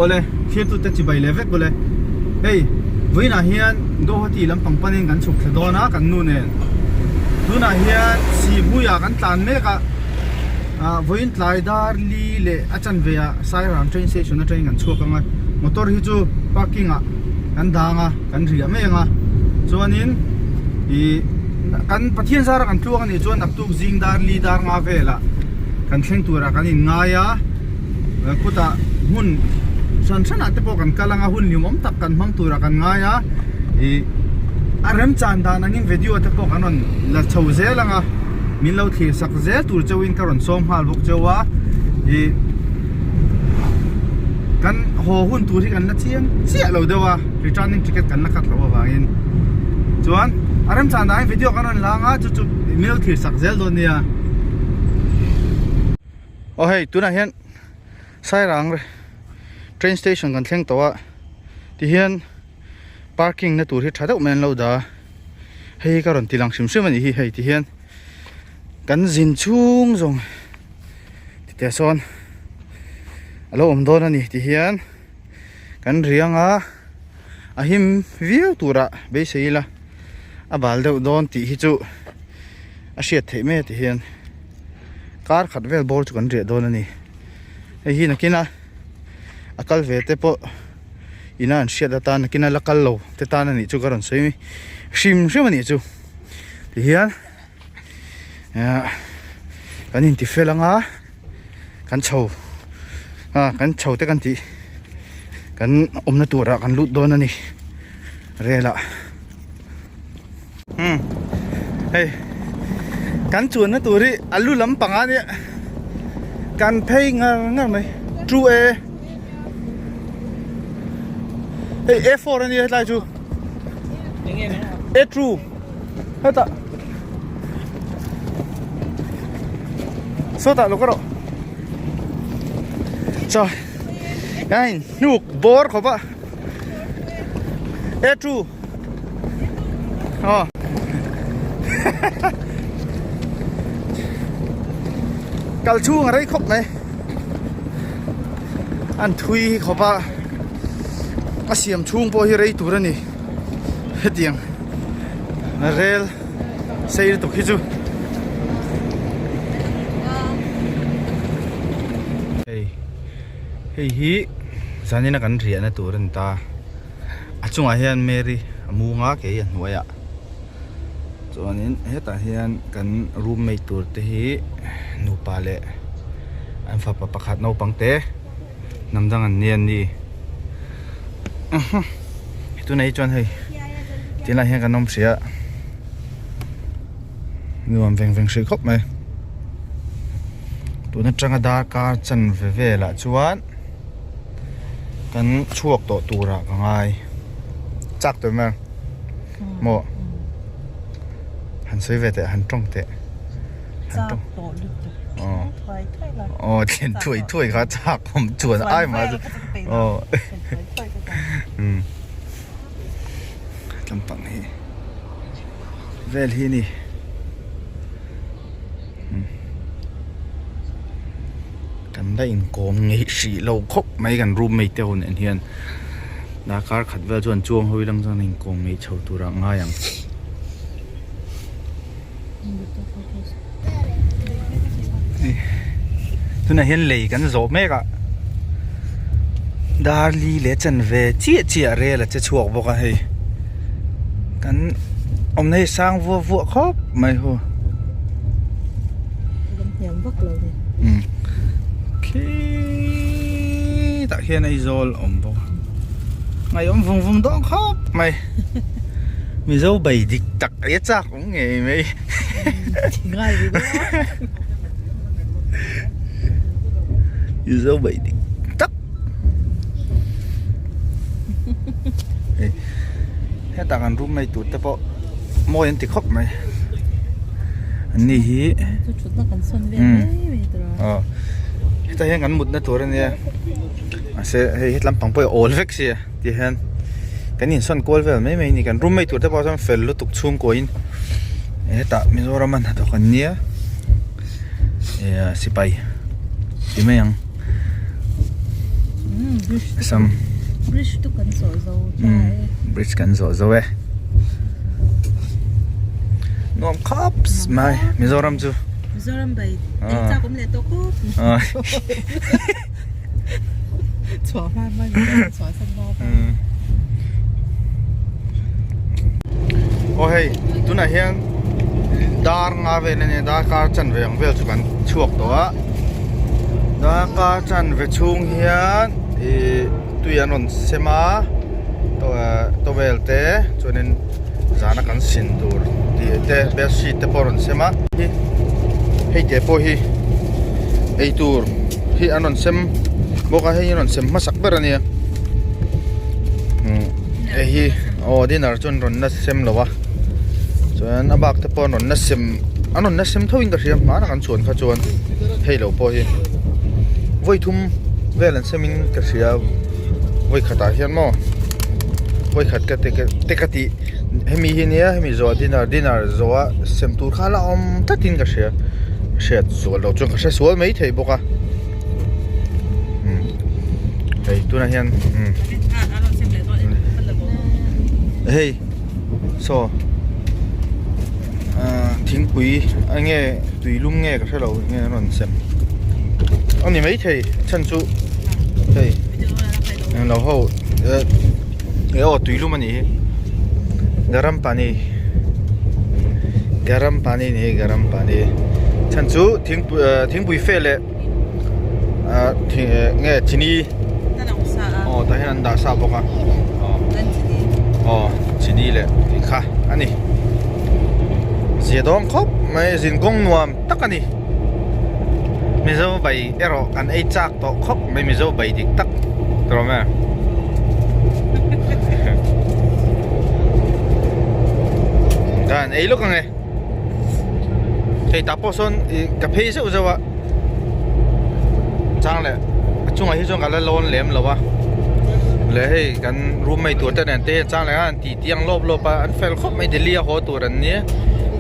Awle, thirtute chibai leh vek ule. Hei, vawiinah hian Guwahati lampang panin kan chhuk thla dawn a, kan nu nen. Tunah hian Sihhmuiah kan tlan mek a, ah vawiin tlai dar li leh a chanve ah Sairang train station atangin kan chhuak ang a, motor hi chu parking ah kan dang a, kan riah mai ang a. Chuanin ih kan Pathian zara kan tluang anih chuan naktuk zing dar li dar nga velah kan thleng turah kan inngai a. Khutah hmun hran hranah te pawh kan kal anga hun hlimawm tak kan hmang turah kan ngai a ih a remchan dan angin video te pawh kan rawn la chho zel anga min lo thlir sak zel tur chauhin ka rawn sawm nghal bawk chauh a ih kan haw hun tur hi kan la chiang chiah lo deuh a returning ticket kan la cut loh avangin chuan a remchan dan angin video kan rawn la anga chu chu min lo thlir sak zel dawn nia. Aw hei tunah hian Sairang train station kan thleng tawh a tihian parking na tur hi tha deuh mai an lo dah a hei hi ka rawn ti lang hrim hrim a nih hi hei tihian kan zin chhung zawng titeh sawn a lo awm dawn a ni tihian kan riang a a him viau turah beisei ila a bal deuh dawn tih hi chu a hriat theih mai a tihian. Kar khat vel bawr chu kan riah dawn a ni hei hi nakin a a kal ve te pawh ina an hriat atan nakin a la kal lo te tan a nih chu ka rawn sawi hrim hrim a nih chu tihian ah kan inti fel anga kan chho ah kan chho te kan tih kan awmna turah kan lut dawn a ni rel ah. Umm hei kan chuanna tur hi a lu lampang a nia kan phei ngar ngar mai two a hei a four a nia hetlai chu a two hetah sawtah lo ka rawh chaw a in hnuk bawr khawp a a two. Aw kal chhung a rei khawp mai an thui hi khawp a a siam chhung pawh hi rei tur a ni hetiang rel sei lutuk hi chu hei hei hi zanin a kan riahna tur a ni ta. A chungah hian Mary a mung a kei a hnuaiah chuanin hetah hian kan roommate tur te hi nupa leh an fapa pakhat naupang te hnam dang an ni an ni tunah hi chuan hei tunah hian kan awm hrih a nuam veng veng hrih khawp mai tun atanga darkar chanve velah chuan. Kan chhuak tawh turah ka ngai chak tawh em maw han sawi ve teh han tawng teh han tawng aw aw thlen thuai thuai kha chak awm chuan ai mah chu aw umm lampang hi vel hi a ni. Kan la inkawm ngeih hrih lo khawp mai kan roommate te ho nen hian darkar khat vel chuan chuang hawi lang chuan inkawm ngeih chho turah a ngai ang. Tunah hian lei kan zawh mek a dar li leh chanve chiah chiah rel a che chhuak bawk a hei kan awmna hi sang vuah vuah khawp mai hu khitah khian Aizawl a awm bawk a ngaihawm vung vung dawn khawp mai Mizo bai dik tak a chak awm ngei mai. Mizo bai dik tak hei hetah kan roommate tur te pawh mawi an ti khawp mai an ni hi aw hetah hian kan mutna tur ania mahse hei hetlam pang pawh hi a awl vek sia tihian kan insawn kual vel mai mai a ni kan roommate tur te pawh chuan fel lutuk chhungkua in hetah Mizoram a hnathawk an nia eh sipai ti mai ang. Assam Bridge chu kan zawh zo ta e. Bridge kan zawh zo e. Nuam khawp mai Mizoram chu. Mizoram bai ei chak awm leh tawh khawp. Chhuah hma hma Mizoram chhuah san hma hma. Aw hei tunah hian dar nga vel a nia darkar chanve ang vel chu kan chhuak tawh a darkar chanve chhung hian ihh tui an rawn sem a towel te chuanin zana kan sin tur tih te bedsheet te pawh a rawn sem a hei te pawh hi eitur hi an rawn sem bawk a hei hi an rawn sem hmasak ber a nia hei hi aw dinner chu an rawn la sem lo a chuan a bak te pawh an rawn la sem an rawn la sem tho in ka hria hmanah kan chhuan kha chuan hei lo pawh hi vawi thum vel an sem in ka hria vawi khatah hian maw vawi khat ka te ka tih hemi hi nia hemi zawh dinner dinner zawh a sem tur kha la awm tlat in ka hria hriat sual loh chuan ka hre sual mai thei bawk a hei tunah hian hei saw thingpui enge tui lum nge ka hre lo nge an rawn sem a ni maithei chhan chu hei englo ho eh aw tui lum a nih hi garam pani garam pani a ni hi garam pani chhan chu thingpui thingpui fe leh ah nge chini aw tah hian an dah sa bawk a aw chini leh tih kha a ni zia dawng khawp mai zinkawng nuam tak a ni mizo bai erawh kan ei chak tawh khawp mai mizo bai dik tak tawh mai kan ei lawk ang e. Hei tah pawh sawn ih ka phei zeuh zeuh a chang leh a chungah hi chuan ka la lawn lem lo a leh hei kan roommate tur te nen te hian chang leh a an tih tiang lawp lawp a an fel khawp mai Delhi a haw tur an nia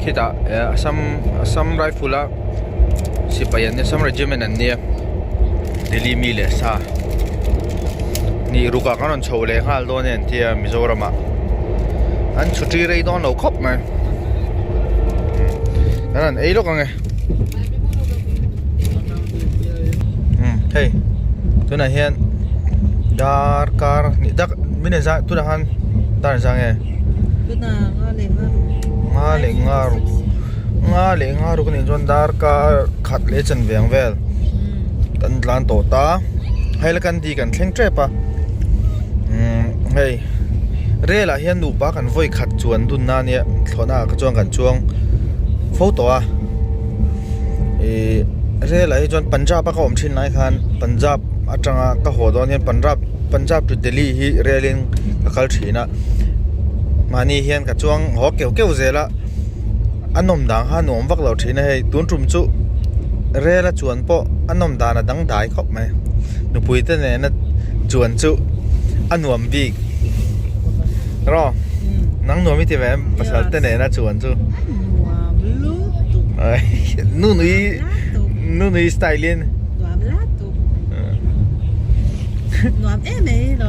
khitah eh Assam Assam rifle a sipai an nia Assam regiment an nia Delhi mi leh sa nih rukah kan rawn chho leh nghal dawn e an tia Mizoram ah an chhuti rei dawn lo khawp mai. Kan han ei lawk ang e hei tunah hian darkar dak min en zah tunah khan dar engzah nge nga leh nga ruk nga leh nga ruk anih chuan darkar khat leh chanve ang vel kan tlan tawh ta hei la kan ti kan thleng tep a hei rel ah hian nupa kan vawi khat chuan dun na ania thlawhna ah kha chuan kan chuang fo tawh a ih rel ah hi chuan Punjab a ka awm thin lai khan Punjab atanga ka haw dawn hian Punjab Punjab to Delhi hi rel in ka kal thin a mahni hian ka chuang haw keuh keuh zel a a nawm dan kha a nuam vak lo thin a hei tun tum chu rel a chuan pawh a nawm dan a dangdai khawp mai nupui te nena chuan chu a nuam bik rawh nang nuam i ti ve em pasal te nena chuan chu nuam lutuk nu nui nu nui style in nuam lutuk nuam em mai lo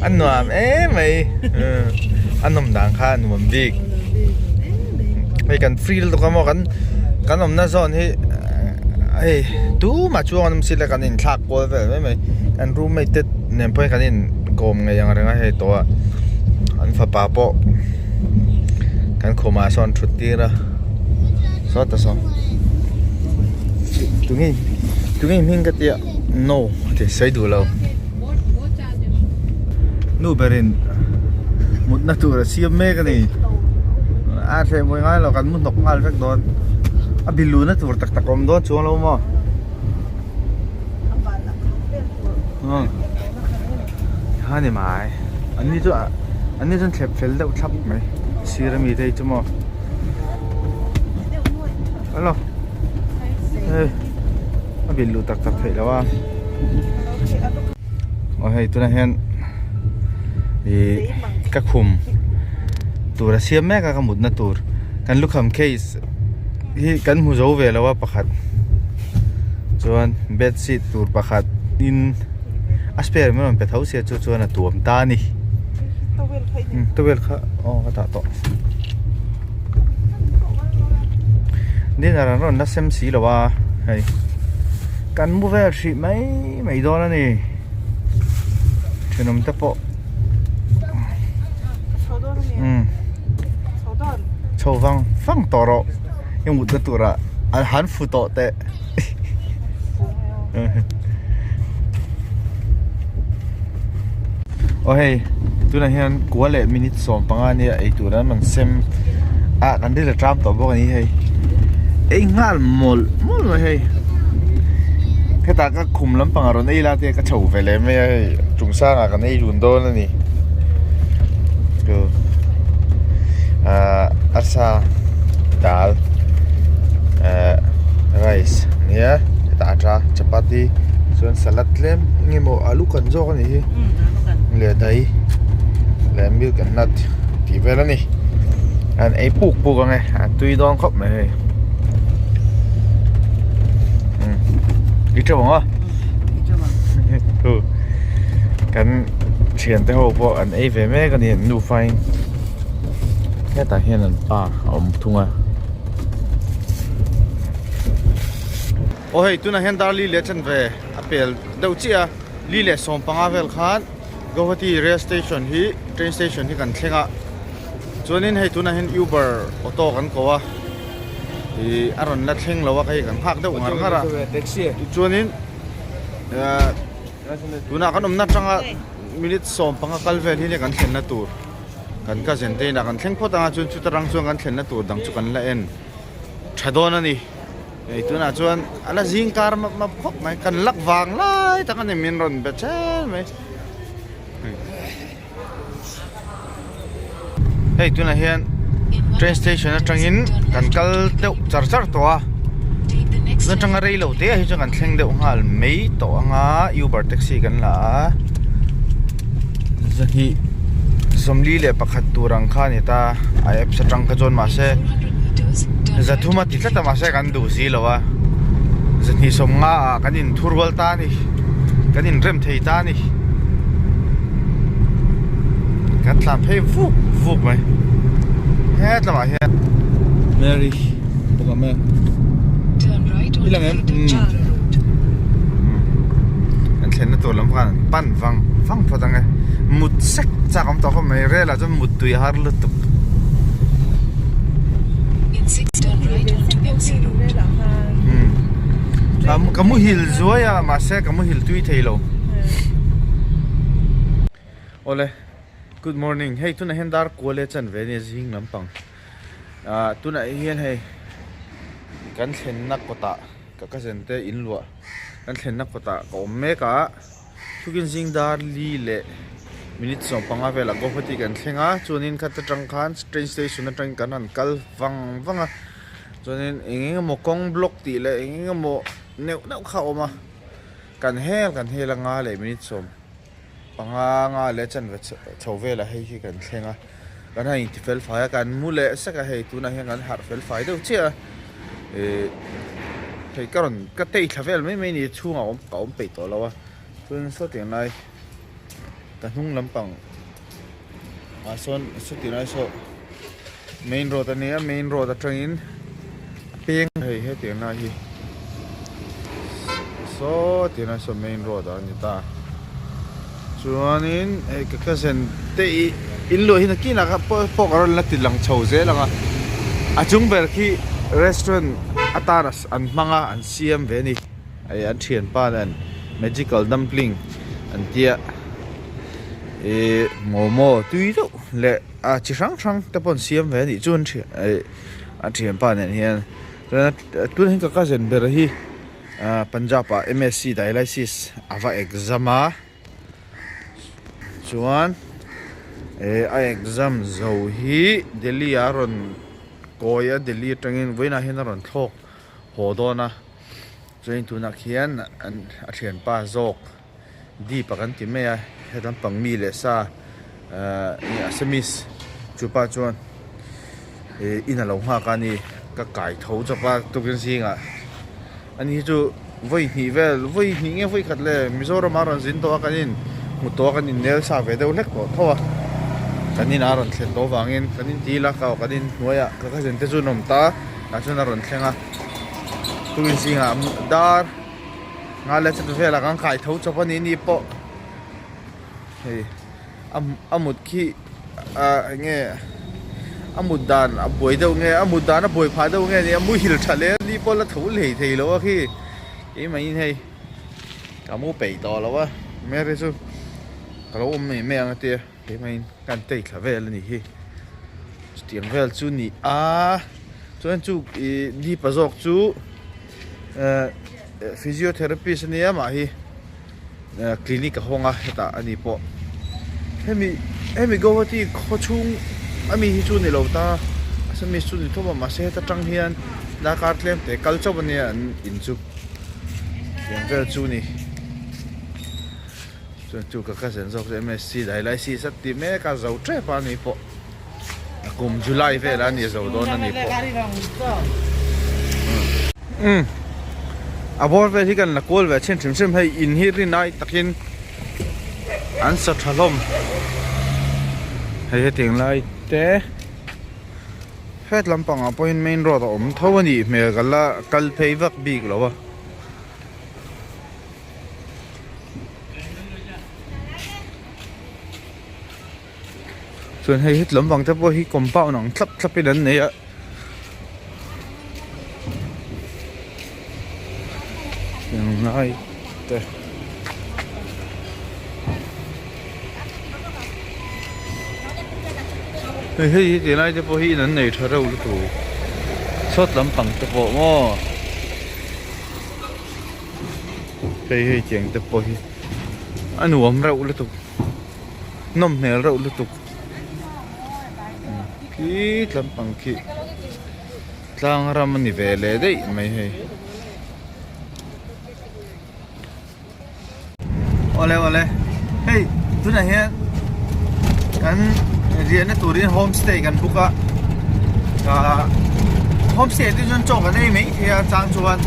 a nuam em mai a nawm dan kha a nuam bik hei kan free lutuk a maw kan kan awmna zawn hi hei tumah chuang an awm si le kan inthlak kual vel mai mai kan roommate te nen pawhin kan in kawm ngei ang reng a hei tawh a an fapa pawh kan khumah sawn thut tir a sawta saw tunge tunge hming ka tia no a ti sawi duh lo nu berin mutna tur a siam mek a ni a hreh mawi ngai lo kan mu hnawk nghal vek dawn a biluna tur tak tak a awm dawn chuang lo maw. Ha ni mai an ni chu an ni chuan thlep fel deuh thlap mai sir ami te hi chu maw hello hei a bilh luh tak tak theih loh a aw hei tunah hian ih ka khum tur a siam mek a ka mutna tur kan lukham case hi kan hmu zo ve lo a pakhat chuan bedsheet tur pakhat in. A spare min rawn pe tho sia chu chuan a tuam ta a ni. Towel kha aw ka dah tawh. Dinner an rawn la sem si lo a hei kan mu vel hrih mai mai dawn a ni thenawm te pawh umm chho vang vang tawh rawh i mutna turah an han fu tawh teh. Aw hei tunah hian kua leh minute 15 ania eitur an rawn sem a kan ri la tram tawh bawk a ni hei ei nghal mawlh mawlh mai hei hetah ka khum lampang a rawn ei la te ka chho ve leh mai a hei chung sangah kan ei dun dawn a ni ahh arsa dal ahh rice nia hetah a tha chapati chuan salad tlem eng emaw alu kan zawk a nih hi leh daih leh milk and nut tih vel a ni an ei puk puk ang e a tui dawn khawp mai hei i teuh ang a kan thian te ho pawh an ei ve mek a ni an nufa in hetah hian an pa a awm thung a. Aw hei tunah hian dar li leh chanve a pel deuh chiah a li leh 15 vel khan Guwahati rail station hi train station hi kan thleng a chuanin hei tunah hian uber auto kan ko a ih a rawn la thleng lo a hei kan nghak deuh ngar ngar a tichuanin ah tunah kan awmna atanga minute 15 kal vel hi kan thlenna tur kan cousin te inah kan thleng phawt anga chuan chuta rang chuan kan thlenna tur dang chu kan la en tha dawn a ni. Hei tunah chuan a la zing kar map map khawp mai kan lak vang lai tak a ni min rawn be chen mai hei tunah hian train station atangin kan kal deuh char char tawh a tun atanga rei lo te ah hi chuan kan thleng deuh nghal mai tawh anga uber taxi kan la a zahnih 41 tur ang kha a ni ta a apps atang kha chuan mahse Zathum a ti tlat a mahse kan duh si lo a 250 ah kan in thu rual ta a ni kan in rem thei ta a ni kan tlan phei vuk vuk mai he lamah hian Mary bawk ang e i lang em kan thlenna tur lam khan pan vang vang phawt ang e mut sek chak awm tawh khawp mai rel ah chuan mut tui a har lutuk. Ka muhil zuai a mahse ka muhil tui thei lo. Awle good morning hei tunah hian dar kual e chan ve ania zing lampang ah tunah hian hei kan thlenna kawtah ka cousin te in luah kan thlenna kawtah ka awm mek a. Thukin zing dar li leh minute 15 velah Guwahati kan thleng a chuanin khat atang khan train station atangin kan han kal vang vang a chuanin eng eng emaw kawng block tih leh eng eng emaw neuh neuh kha a awm a kan hel kan hel anga leh minute 15 nga leh chanve chho velah hei hi kan thleng a kan han inti fel fai a kan mu leh sek a hei tunah hian kan harh fel fai deuh chiah a ihh hei ka rawn ka tei thla vel mai mai a ni chhungah awm ka awm peih tawh lo a chuan sawtiang lai ka hnung lampang ah sawn sawti lai saw main road a nia main road atangin peng hei hetiang lai hi saw tiang lai saw main road ah a ni ta chuanin hei ka cousin te ih in luah hi nakinah kha pawh ka rawn la ti lang chho zel ang a a chung ber khi restaurant atana an hmang a an siam ve a ni. Hei an thianpa nen magical dumpling an tia ih momo tui deuh leh a chi hrang hrang te pawh an siam ve a nih chu an thian ih a thianpa nen hian chuan tunah hian ka cousin ber hi ah Punjab ah M_S_C dialysis a va exam a chuan eh a exam zo hi Delhi ah a rawn kawi a Delhi atangin vawiinah hian a rawn thlawk haw dawn a. Chuanin tunah khian an a thianpa zawk Deep a kan ti mai a he lampang mi leh sa ahh Assamese chupa chuan ih in a lo nghak a ni ka kai tho chawp a tukin zingah ani hi chu Vawi hnih vel, vawi hnih nge vawi khat le Mizoram a rawn zin tawh a kan in hmu tawh a kan in nel sa ve deuh hlek tawh tho a. Kan in a rawn thlen tawh vangin kan in ti ila ka kan in hnuaiah ka cousin te chu an awm ta tah chuan a rawn thleng a. Tukin zingah dar nga leh chawhnu velah kan kai tho chawp a ni ni pawh hei a mut khi ah eng nge a mut dan a buai deuh nge a mut dan a buai phah deuh nge ni a muhil tha leh a ni pawh la tho hlei thei lo a khi keimah in hei ka mu peih tawh lo a Mary chu ka lo awm mai mai ang a tia keimah in ka han tei thla vel a ni hi chutiang vel chu ni a chuan chu ih Deepa zawk chu eh physiotherapist a nia mah hi. Clinic a hawng a hetah a ni pawh hemi hemi Guwahati khaw chhung ami hi chu ni lo ta Assamese chu ni thawm a mahse heta tang hian darkar tlem te kal chauh ania an in chu tiang vel chu ni chuan chu ka cousin zawk chu M_S_C dialysis a ti mek a zo tep a ni pawh a kum July velah a ni zo dawn a ni pawh umm a bawr vel hi kan la kual ve chhin hrim hrim hei in hi rin ai takin an sa tha hlawm hei hetiang lai te het lampangah pawhin main road a awm tho a nih hmel ka la kal phei vak bik lo a. Chuan hei het lampang te pawh hi compound ang thlap thlap in an nei a. Tiang lai te. Hei hei hi ti lai te pawh hi in an nei tha reuh lutuk. Chhuat lampang te pawh maw. Hei hei tiang te pawh hi a nuam reuh lutuk. Nawm hmel reuh lutuk khi tlampang khi tlang ram a ni ve leh daih mai hei. Awle awle hei tunah hian kan riahna turin homestay kan book a ah homestay te chuan chaw kan ei mai thei a chang chuan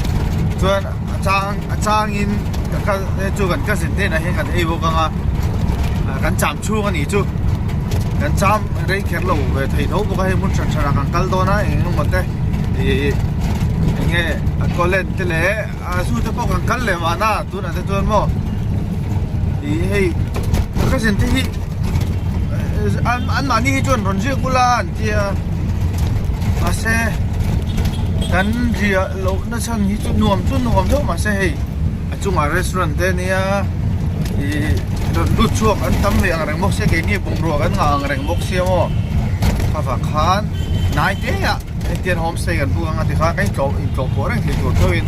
chuan a chang a changin ka kal chu kan cousin te inah hian kan ei bawk ang a kan cham chhung a nih chu kan cham rei kher lo ve thei tho bawk a hei hmun hran hran ah kan kal dawn a eng emaw te ih eng nge a kawlen te leh a zu te pawh kan kal leh mahna tunah te chuan maw ih hei ka cousin te hi an anmahni hi chuan rawn ziak ula an tia mahse kan riah loh na chhan hi chu nuam chu nuam deuh mahse hei a chungah restaurant te ania ih rawn lut chhuak an tam ve ang reng bawk sia keini bungrua kan ngah ang reng bawk sia maw khavah khan hnai te ah hetian homestay kan buk anga tikhan kan intlawh intlawh pawh reng thei tur theuhin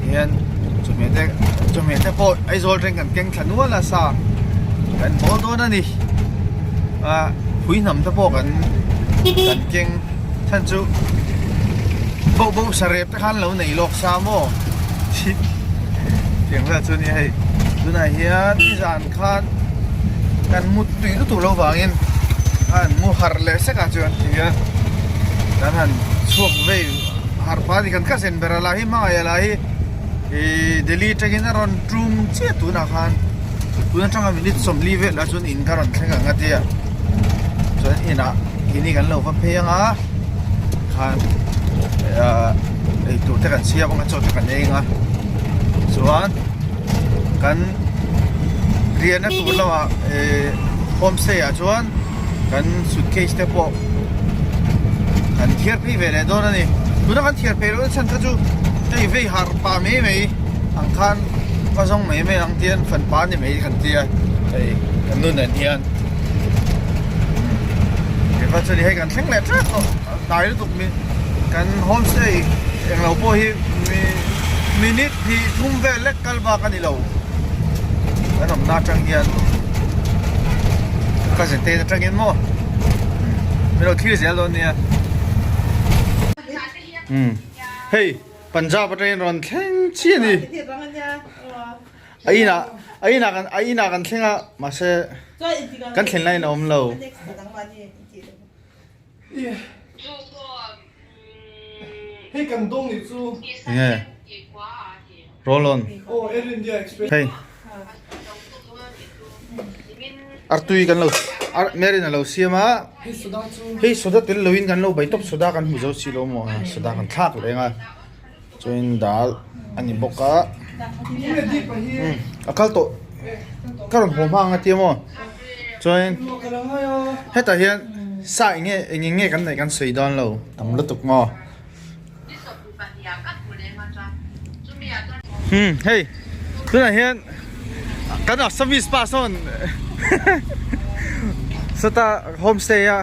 hian chawhmeh te chawhmeh te pawh Aizawl teng kan keng thla nual a sa kan bawl dawn a ni ah phui hnam te pawh kan kan keng chhan chu boh boh sarep te khan lo nei lawk sa maw tiang vel chu nia hei tunah hian nizan khan kan mut tui lutuk lo vangin a han mu harh leh sek ah chuan ti hian kan han chhuak vei harh pah a ni kan cousin ber a lah hi hmangaih a lah hi Ihh Delhi atangin a rawn tum chiah tunah khan tun atanga minute 40 velah chuan in ka rawn thleng ang a tia chuan inah keini kan lo va phei ang a khan ah eitur te kan siam ang a chaw te kan ei ang a chuan kan riahna tur lamah ihh homestay ah chuan kan suitcase te pawh kan thiar phei ve leh dawn a ni tuna kan thiar phei loh chhan kha chu hei vei harh pah mai mai ang khan va zawng mai mai ang tian fan pa ni mai kan tia hei kan nun en hian keimah chuan hei kan thleng leh tlat tawh hnai lutuk mi kan homestay englo pawh hi mi minute hnih thum vel lek kal bak a ni lo kan awmna atang hian ka zete atangin maw min lo thlir zel dawn nia umm hei Punjab atangin rawn thleng chiah a ni a inah a inah kan a inah kan thleng a mahse kan thlen laiin a awm lo. Hei kan dawng nih chu. Enge? Roll on. Hei. Artui kan lo ar Marin a lo siam a. Hei soda tel loin kan lo bai tawp soda kan hmu zo si lo maw soda kan thlak reng a. Chuan dal a ni bawk a. A kal tawh ka rawn haw hma ang a tia maw. Chuan hetah hian sa eng nge eng eng nge kan neih kan sawi dawn lo tam lutuk maw. Hmm hei tunah hian kan Assamese pa sawn sawta homestay a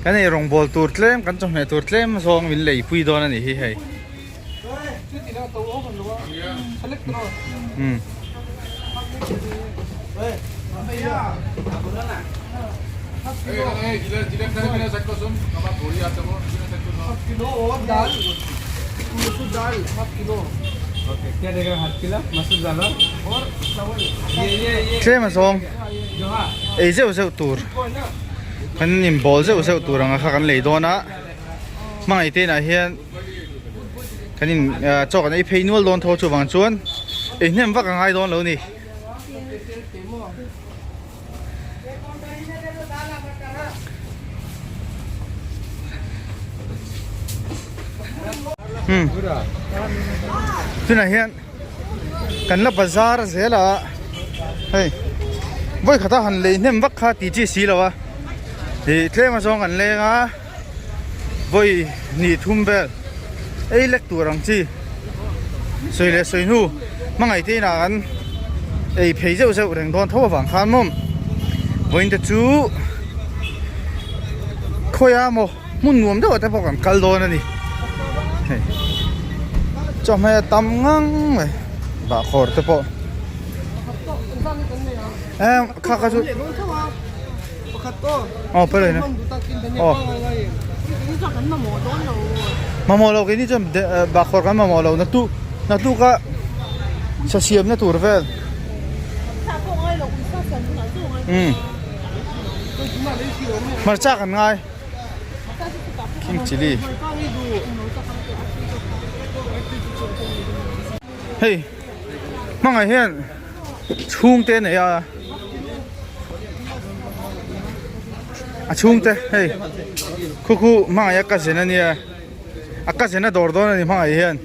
kan ei rawngbawl tur tlem kan chawhmeh tur tlem zawng min lei pui dawn a nih hi hei. Hmm. Tlem a zawng ei zeuh zeuh tur kan inbawl zeuh zeuh tur anga kha kan lei dawn a hmangaih te inah hian kan in chaw kan ei phei nual dawn tho chuvang chuan ei hnem vak a ngai dawn lo ni. Hmm. Tunah hian kan la bazar zel a hei vawi khata han lei hnem vak kha ti chi si lo a ih tlem azawng kan leng a vawi hnih thum vel ei lek tur ang chi sawi leh sawi hnu hmangaih te inah kan ei phei zeuh zeuh reng dawn tho avang khan maw vawiin te chu khawiah maw hmun nuam deuh ah te pawh kan kal dawn a ni hei chawhmeh a tam ngang mai bahkhawr te pawh em kha kha chu. Aw pawh leh aw mamawh lo keini chuan bahkhawr kan mamawh lo na tu na tuka sa siam na tur vel umm hmarcha kan ngai king chilli hei hmangah hian chhungte a nei a a chhungte hei khu khu hmangaih a cousin a nia a cousin a dawr dawn a ni hmangaih hian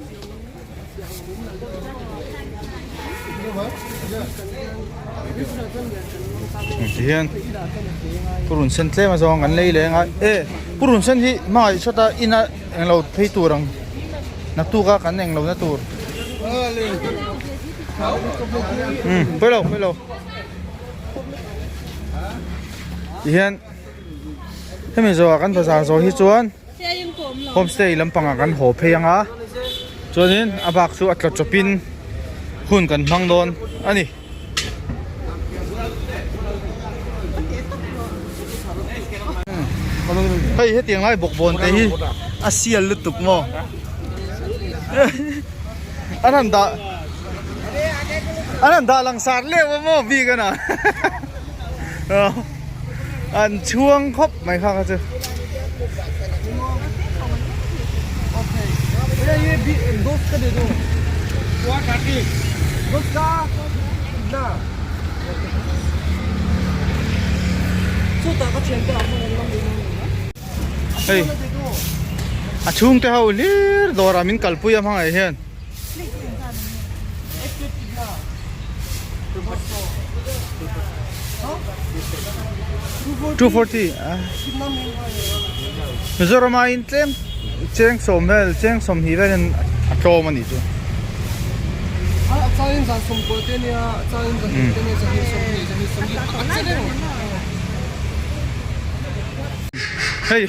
tihian purun sen tlem a zawng kan lei leng a e purun sen hi hmangaih sawta ina englo phei tur ang naktuk a kan englo na tur. Um pawi lo pawi lo tihian hemi zawhah kan bazar zawh hi chuan homestay lampangah kan haw phei ang a chuanin a bak chu a tla chawpin hun kan hmang dawn a ni. Hei hetiang lai bawkbawn te hi a sial lutuk maw. An han dah an han dah lang sar leuh a maw bik ana an chhuang khawp mai kha kha chu. Hei a chhungte ho hlir dawrah min kalpui a hmangaih hian. 240 Mizoram aiin tlem cheng sawm vel cheng sawmhnih velin a tlawm a nih chu. Hei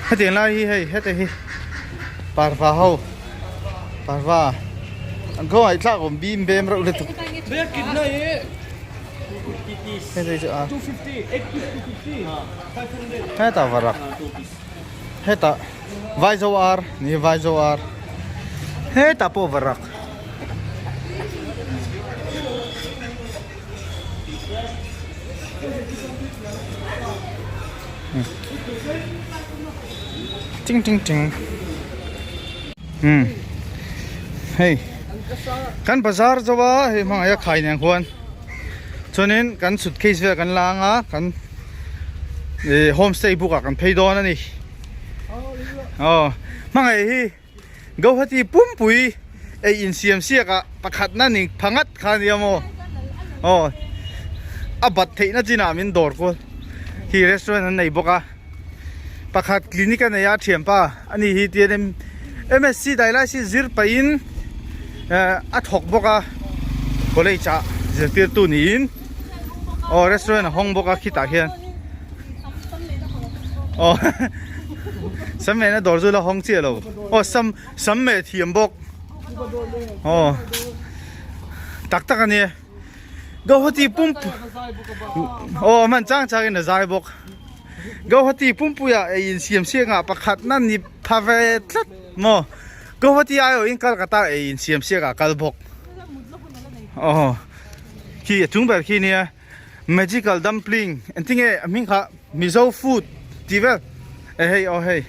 hetiang lai hi hei heti hi parva ho parva an khawngaih thlak awm bim bem reuh lutuk heti chu a hetah varak hetah vaizo ar ni vaizo ar hetah pawh varak. Ting ting ting. Hmm. Hei. Kan bazar zo a hei hmangaih a khai nen khuan chuanin kan suitcase vel kan la anga kan ih homestay book ah kan phei dawn a ni aw hmangaih hi Guwahati pumpui ei insiam siak ah pakhat na ni phangat kha ania maw aw a bat theihna chinah min dawr kual khi restaurant an nei bawk a pakhat clinic a nei a thianpa ani hi tian MSc dialysis zir pahin a thawk bawk a college ah zirtirtu niin aw restaurant a hawng bawk a khitah khian aw sam mehna dawr chu la hawng chiah lo aw sam sam meh thiam bawk aw tak tak a nia Guwahati pum aw hman chang chang in a zai bawk Guwahati pumpuia ei insiam siak ah pakhat na ni pha ve tlat maw Guwahati aiawh in Kolkata ei insiam siak ah kal bawk aw khi a chung ber khi nia magical dumpling engtinge a hming kha Mizo food tih vel e hei aw hei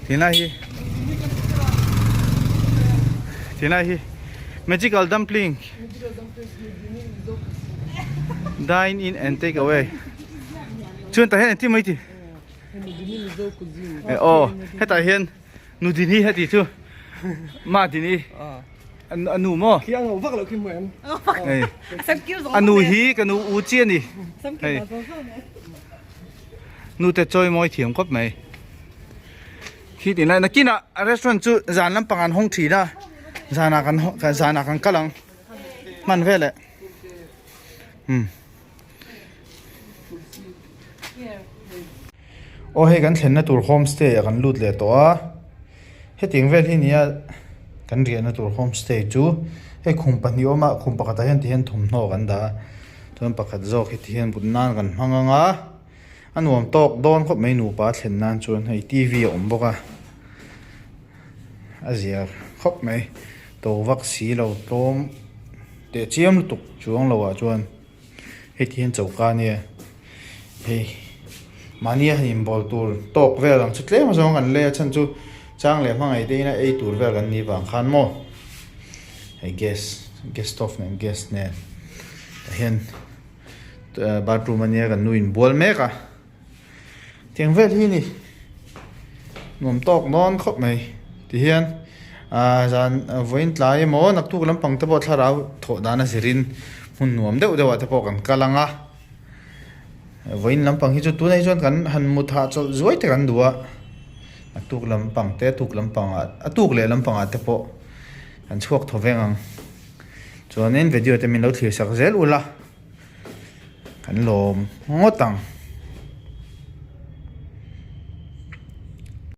tinlai hi tinlai hi magical dumpling dine in and take away chuan tah hian engtin mai ti e aw hetah hian Nudini heti chu Madini a nu maw? Khi a ngo vak loh khi hmu em? Hei a nu hi ka nu u chi a ni. Hei nu te chawi mawi thiam khawp mai. Khi ti lai nakinah a restaurant chu zan lampang an hawng thin a zanah kan zanah kan kal ang hman vel eh. Um. Aw hei kan thlenna tur homestay ah kan lut leh tawh a hetiang vel hi nia kan riahna tur homestay chu hei khum pahnih awm a khum pakhatah hian tihian thawmhnaw kan dah a chuan pakhat zawk hi tihian but nan kan hmang ang a a nuam tawk dawn khawp mai nupa a thlen nan chuan hei t v a awm bawk a a zia khawp mai to vak si lo tlawm teh chiam lutuk chuang lo ah chuan. Hei ti hian choka ania hei mahni a han inbawl tur tawk vel ang chu tlem zawng kan lei a chhan chu chang leh hmangaih te ina ei tur vel kan nih vang khan maw hei gas gas stove nen gas nen tah hian bathroom ania kan nu inbual mek a. Tiang vel hi ni nuam tawk dawn khawp mai tihian ah zan vawiin tlai emaw naktuk lampang te pawh thlarau thawh dan a zirin hmun nuam deuh deuh ah te pawh kan kal ang a vawiin lampang hi chu tunah hi chuan kan han mut hahchawlh zuai te kan duh a naktuk lampang te a tuk lampang ah a tuk leh lampang ah te pawh kan chhuak thaw veng ang chuanin video te min lo thlir sak zel ula kan lawm ngawt ang.